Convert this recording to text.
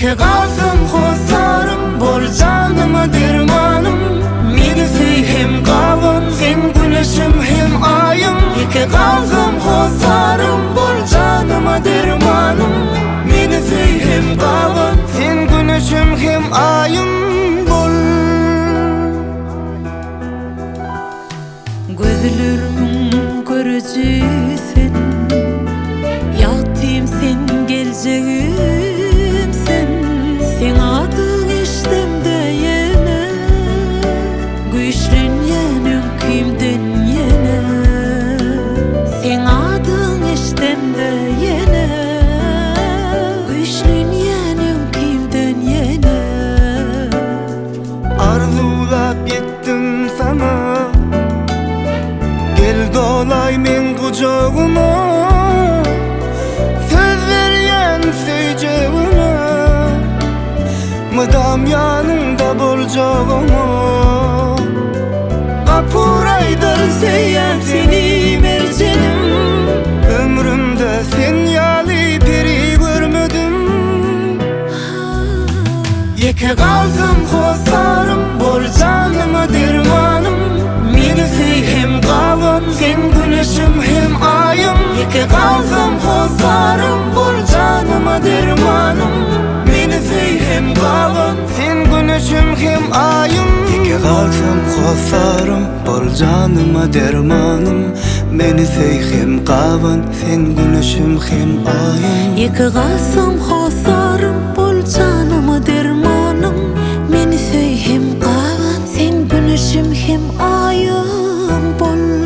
Ýeke galsam hossarym, bol janyma dermanym. Meni söý hem gaban, sen güneşim hem aýym. Ýeke galsam hossarym, bol janyma dermanym. Meni söý hem gaban, sen güneşim hem aýym bol. Gözlerimiň göreji sen, Ýagtym sen, geljegim sen. Seň adyň eşdemde ýene, Güýçlenýän öňkimden ýene. Seň adyň eşdemde ýene, Güýçlenýän öňkimden ýene. Arzuwlap ýetdim saňa Gel dolaý meň gujagyma Söz berýän söýjegime Mydam ýanyňda boljagyma Gapur aýdar söýýän seni merjenim Ömrümde sen ýaly peri görmedim Ýeke galsam hossarym, bol janyma dermanym. Meni söý hem gaban, sen güneşim hem aýym. Ýeke galsam hossarym, bol janyma dermanym. Meni söý hem gaban, sen güneşim hem aýym. Ýeke galsam hossarym, bol janyma dermanym. Meni söý hem gaban, sen güneşim hem aýym. Ýeke galsam hossarym, bol janyma dermanym. Meni söý hem gaban, sen güneşim hem aýym bol.